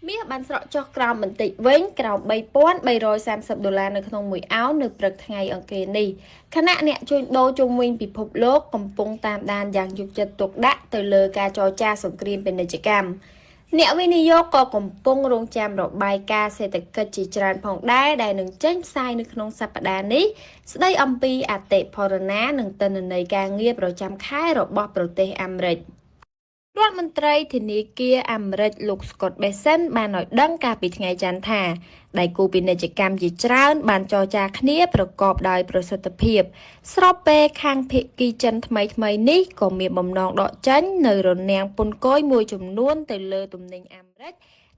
មាសបានស្រកចុះក្រោមបន្តិចវិញក្រោម3330ដុល្លារនៅក្នុងមួយអោននៅព្រឹកថ្ងៃអង្គារនេះខណៈអ្នកជួញដូរជុំវិញពិភពលោកកំពុងតាមដានយ៉ាងយកចិត្តទុកដាក់ទៅលើការចរចាសង្គ្រាមពាណិជ្ជកម្មអ្នកវិនិយោគក៏កំពុងរងចាំរបាយការណ៍សេដ្ឋកិច្ចជាច្រើនផងដែរដែលនឹងចេញផ្សាយនៅក្នុងសប្តាហ៍នេះស្ដីអំពីអតិផរណានិងទិន្នន័យការងារប្រចាំខែរបស់ប្រទេសអាមេរិក។ រដ្ឋមន្ត្រីធនាគារអាមេរិកលោក Scott Bessent បានឲ្យដឹងកាលពីថ្ងៃច័ន្ទថាដៃគូពាណិជ្ជកម្មជាច្រើនបានចរចាគ្នាប្រកបដោយប្រសិទ្ធភាព ស្របពេលខាងភាគីចិនថ្មីៗនេះក៏មានបំណងដកចេញនៅរនាំងពន្ធគយមួយចំនួនទៅលើទំនិញអាមេរិក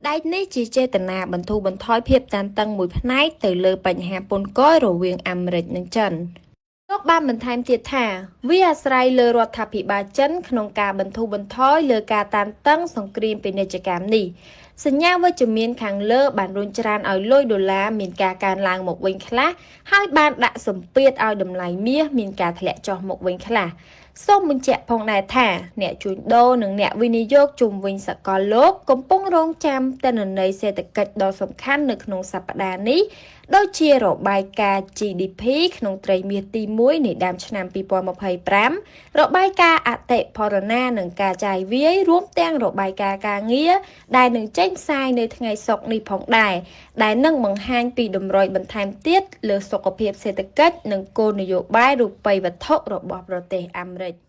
ដែលនេះជាចេតនាបន្ធូរបន្ថយភាពតានតឹងមួយផ្នែកទៅលើបញ្ហាពន្ធគយរវាងអាមេរិកនិងចិន។ លោកបានបន្ថែមទៀតថា វាអាស្រ័យលើរដ្ឋាភិបាលចិនក្នុងការបន្ធូរបន្ថយលើការតានតឹងសង្គ្រាមពាណិជ្ជកម្មនេះសញ្ញាវិជ្ជមានខាងលើបានរុញច្រានឲ្យលុយដុល្លារមានការកើនឡើងមកវិញខ្លះហើយបានដាក់សម្ពាធឲ្យតម្លៃមាសមានការធ្លាក់ចុះមកវិញខ្លះសូមបញ្ជាក់ផងដែរថាអ្នកជួញដូរនិងអ្នកវិនិយោគជុំវិញសកលលោកកំពុងរងចាំទិន្នន័យសេដ្ឋកិច្ចដ៏សំខាន់នៅក្នុងសប្តាហ៍នេះដូចជារបាយការណ៍ GDP ក្នុងត្រីមាសទី1នៃដើមឆ្នាំ2025របាយការណ៍អតិផរណានិងការចាយវាយរួមទាំងរបាយការណ៍ការងារដែលនឹងចេញផ្សាយនៅថ្ងៃសុក្រនេះផងដែរដែលនឹងបង្ហាញពីតម្រុយបន្ថែមទៀតលើសុខភាពសេដ្ឋកិច្ចនិងគោលនយោបាយរូបិយវត្ថុរបស់ប្រទេសអាមេរិក។